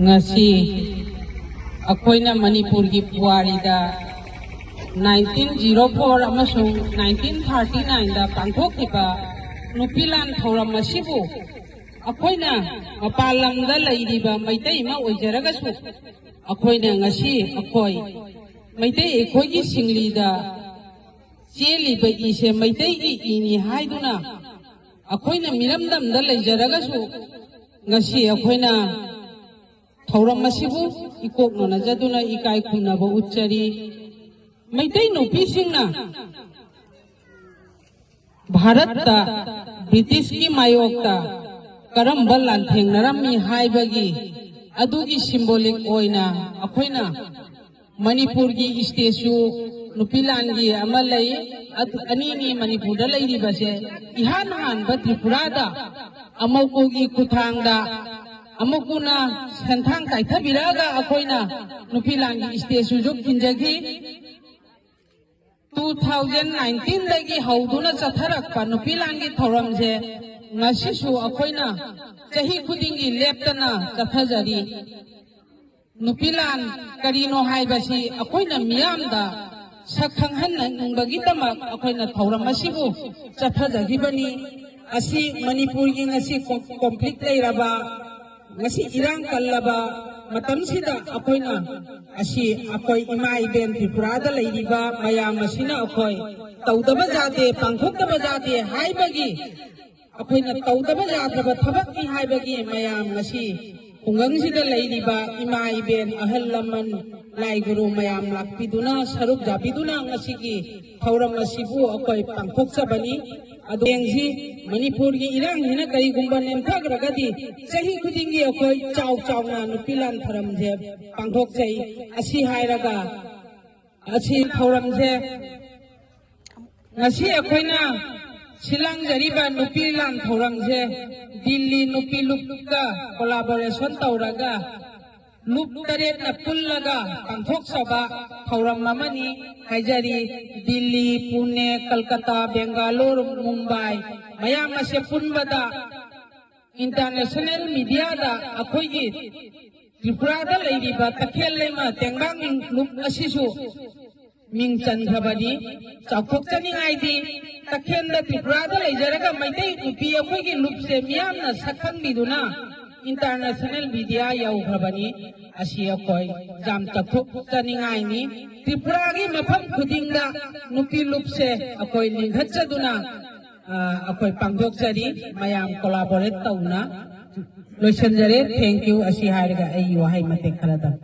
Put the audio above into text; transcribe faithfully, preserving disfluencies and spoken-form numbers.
ꯉꯁꯤ ꯑꯩꯈꯣꯏꯅ ꯃꯅꯤꯄꯨꯔꯒꯤ ꯄꯨꯋꯥꯔꯤꯗ nineteen zero four ꯑꯃꯁꯨꯡ nineteen thirty nineꯗ ꯄꯥꯡꯊꯣꯛꯈꯤꯕ ꯅꯨꯄꯤ ꯂꯥꯟ ꯊꯧꯔꯝ ꯑꯁꯤꯕꯨ ꯑꯩꯈꯣꯏꯅ ꯃꯄꯥꯟ ꯂꯝꯗ ꯂꯩꯔꯤꯕ ꯃꯩꯇꯩ ꯑꯃ ꯑꯣꯏꯖꯔꯒꯁꯨ, ꯑꯩꯈꯣꯏꯅ ꯉꯁꯤ ꯑꯩꯈꯣꯏ ꯃꯩꯇꯩ ꯑꯩꯈꯣꯏꯒꯤ ꯁꯤꯡꯂꯤꯗ ꯆꯦꯜꯂꯤꯕ ꯏꯁꯦ ꯃꯩꯇꯩꯒꯤ ꯏꯅꯤ ꯍꯥꯏꯗꯨꯅ ꯑꯩꯈꯣꯏꯅ ꯃꯤꯔꯝꯗꯝꯗ ꯂꯩꯖꯔꯒꯁꯨ, ꯉꯁꯤ ꯑꯩꯈꯣꯏꯅ ꯊꯧꯔꯝ ꯑꯁꯤꯕꯨ ꯏꯀꯣꯛ ꯅꯣꯟꯅꯖꯗꯨꯅ ꯏꯀꯥꯏ ꯈꯨꯝꯅꯕ ꯎꯠꯆꯔꯤ꯫ ꯃꯩꯇꯩ ꯅꯨꯄꯤꯁꯤꯡꯅ ꯚꯥꯔꯠꯇ ꯕ꯭ꯔꯤꯇꯤꯁꯀꯤ ꯃꯥꯌꯣꯛꯇ ꯀꯔꯝꯕ ꯂꯥꯟꯊꯦꯡꯅꯔꯝꯃꯤ ꯍꯥꯏꯕꯒꯤ ꯑꯗꯨꯒꯤ symbolic ꯑꯣꯏꯅ ꯑꯩꯈꯣꯏꯅ ꯃꯅꯤꯄꯨꯔꯒꯤ statue ꯅꯨꯄꯤ ꯂꯥꯟꯒꯤ ꯑꯃ ꯂꯩ꯫ ꯑꯗꯨ ꯑꯅꯤꯅꯤ ꯃꯅꯤꯄꯨꯔꯗ ꯂꯩꯔꯤꯕꯁꯦ꯫ ꯏꯍꯥꯟ ꯍꯥꯟꯕ ꯇ꯭ꯔꯤꯄꯨꯔꯥꯗ ꯑꯃꯧꯀꯨꯒꯤ ꯈꯨꯠꯊꯥꯡꯗ ꯑꯃꯧꯀꯨꯅ ꯁꯦꯟꯊꯥꯡ ꯀꯥꯏꯊꯕꯤꯔꯛꯑꯒ ꯑꯩꯈꯣꯏꯅ ꯅꯨꯄꯤ ꯂꯥꯟꯒꯤ statueꯁꯨ ꯈꯤꯟꯖꯈꯤ꯫ Two thousand nineteenꯗꯒꯤ ꯍꯧꯗꯨꯅ ꯆꯠꯊꯔꯛꯄ ꯅꯨꯄꯤ ꯂꯥꯟꯒꯤ ꯊꯧꯔꯝꯁꯦ ꯉꯁꯤꯁꯨ ꯑꯩꯈꯣꯏꯅ ꯆꯍꯤ ꯈꯨꯗꯤꯡꯒꯤ ꯂꯦꯞꯇꯅ ꯆꯠꯊꯖꯔꯤ꯫ ꯅꯨꯄꯤ ꯂꯥꯟ ꯀꯔꯤꯅꯣ ꯍꯥꯏꯕꯁꯤ ꯑꯩꯈꯣꯏꯅ ꯃꯤꯌꯥꯝꯗ ꯁꯛ ꯈꯪꯍꯟꯅꯤꯡꯕꯒꯤꯗꯃꯛ ꯑꯩꯈꯣꯏꯅ ꯊꯧꯔꯝ ꯑꯁꯤꯕꯨ ꯆꯠꯊꯖꯈꯤꯕꯅꯤ꯫ ꯑꯁꯤ ꯃꯅꯤꯄꯨꯔꯒꯤ ꯉꯁꯤ ꯀꯣ-, conflict ꯂꯩꯔꯕ, ꯉꯁꯤ ꯏꯔꯥꯡ ꯀꯜꯂꯕ ꯃꯇꯝꯁꯤꯗ ꯑꯩꯈꯣꯏꯅ ꯑꯁꯤ ꯑꯩꯈꯣꯏ ꯏꯃꯥ ꯏꯕꯦꯟ ꯇ꯭ꯔꯤꯄꯨꯔꯥꯗ ꯂꯩꯔꯤꯕ ꯃꯌꯥꯝ ꯑꯁꯤꯅ ꯑꯩꯈꯣꯏ ꯇꯧꯗꯕ ꯌꯥꯗꯦ, ꯄꯥꯡꯊꯣꯛꯇꯕ ꯌꯥꯗꯦ ꯍꯥꯏꯕꯒꯤ ꯑꯩꯈꯣꯏꯅ ꯇꯧꯗꯕ ꯌꯥꯗ꯭ꯔꯕ ꯊꯕꯛꯅꯤ ꯍꯥꯏꯕꯒꯤ ꯃꯌꯥꯝ ꯉꯁꯤ ꯈꯨꯡꯒꯪꯁꯤꯗ ꯂꯩꯔꯤꯕ ꯏꯃꯥ ꯏꯕꯦꯟ, ꯑꯍꯜ ꯂꯃꯟ, ꯂꯥꯏ ꯒꯨꯔꯨ ꯃꯌꯥꯝ ꯂꯥꯛꯄꯤꯗꯨꯅ, ꯁꯔꯨꯛ ꯌꯥꯕꯤꯗꯨꯅ ꯉꯁꯤꯒꯤ ꯊꯧꯔꯝ ꯑꯁꯤꯕꯨ ꯑꯩꯈꯣꯏ ꯄꯥꯡꯊꯣꯛꯆꯕꯅꯤ꯫ ꯑꯗꯨ ꯌꯦꯡꯁꯤ, ꯃꯅꯤꯄꯨꯔꯒꯤ ꯏꯔꯥꯡꯁꯤꯅ ꯀꯔꯤꯒꯨꯝꯕ ꯅꯦꯝꯊꯈ꯭ꯔꯒꯗꯤ ꯆꯍꯤ ꯈꯨꯗꯤꯡꯒꯤ ꯑꯩꯈꯣꯏ ꯆꯥꯎ ꯆꯥꯎꯅ ꯅꯨꯄꯤ ꯂꯥꯟ ꯊꯧꯔꯝꯁꯦ ꯄꯥꯡꯊꯣꯛꯆꯩ꯫ ꯑꯁꯤ ꯍꯥꯏꯔꯒ ꯑꯁꯤ ꯊꯧꯔꯝꯁꯦ ꯉꯁꯤ ꯑꯩꯈꯣꯏꯅ ꯁꯤꯜꯂꯥꯡꯖꯔꯤꯕ ꯅꯨꯄꯤ ꯂꯥꯟ ꯊꯧꯔꯝꯁꯦ ꯗꯤꯜꯂꯤ ꯅꯨꯄꯤ ꯂꯨꯞꯀ collaboration ꯇꯧꯔꯒ ꯂꯨꯞ ꯇꯔꯦꯠꯅ ꯄꯨꯜꯂꯒ ꯄꯥꯡꯊꯣꯛꯆꯕ ꯊꯧꯔꯝ ꯑꯃꯅꯤ ꯍꯥꯏꯖꯔꯤ꯫ ꯗꯤꯜꯂꯤ, ꯄꯨꯅꯦ, ꯀꯜꯀꯇꯥ, ꯕꯦꯡꯒꯥꯂꯣꯔ, ꯃꯨꯝꯕꯥꯏ ꯃꯌꯥꯝ ꯑꯁꯦ ꯄꯨꯟꯕꯗ international mediaꯗ ꯑꯩꯈꯣꯏꯒꯤ ꯇ꯭ꯔꯤꯄꯨꯔꯥꯗ ꯂꯩꯔꯤꯕ ꯇꯈꯦꯜ ꯂꯩꯃ ꯇꯦꯡꯕꯥꯡ ꯂꯨꯞ ꯑꯁꯤꯁꯨ ꯃꯤꯡ ꯆꯟꯈ꯭ꯔꯕꯅꯤ꯫ ꯆꯥꯎꯊꯣꯛꯆꯅꯤꯡꯉꯥꯏꯗꯤ ꯇꯈꯦꯜꯗ, ꯇ꯭ꯔꯤꯄꯨꯔꯥꯗ ꯂꯩꯖꯔꯒ ꯃꯩꯇꯩ ꯅꯨꯄꯤ ꯑꯩꯈꯣꯏꯒꯤ ꯂꯨꯞꯁꯦ ꯃꯤꯌꯥꯝꯅ ꯁꯛꯈꯪꯕꯤꯗꯨꯅ international media ꯌꯧꯈ꯭ꯔꯕꯅꯤ꯫ ꯑꯁꯤ ꯑꯩꯈꯣꯏ ꯌꯥꯝ ꯆꯥꯎꯊꯣꯛꯆꯅꯤꯡꯉꯥꯏꯅꯤ꯫ ꯇ꯭ꯔꯤꯄꯨꯔꯥꯒꯤ ꯃꯐꯝ ꯈꯨꯗꯤꯡꯗ ꯅꯨꯄꯤ ꯂꯨꯞꯁꯦ ꯑꯩꯈꯣꯏ ꯂꯤꯡꯈꯠꯆꯗꯨꯅ, ꯑ, ꯑꯩꯈꯣꯏ ꯄꯥꯡꯊꯣꯛꯆꯔꯤ꯫ ꯃꯌꯥꯝ collaborate ꯇꯧꯅ꯫ ꯂꯣꯏꯁꯤꯟꯖꯔꯦ꯫ Thank you꯫ ꯑꯁꯤ ꯍꯥꯏꯔꯒ ꯑꯩꯒꯤ ꯋꯥꯍꯩ ꯃꯇꯦꯛ ꯈꯔꯗꯪ꯫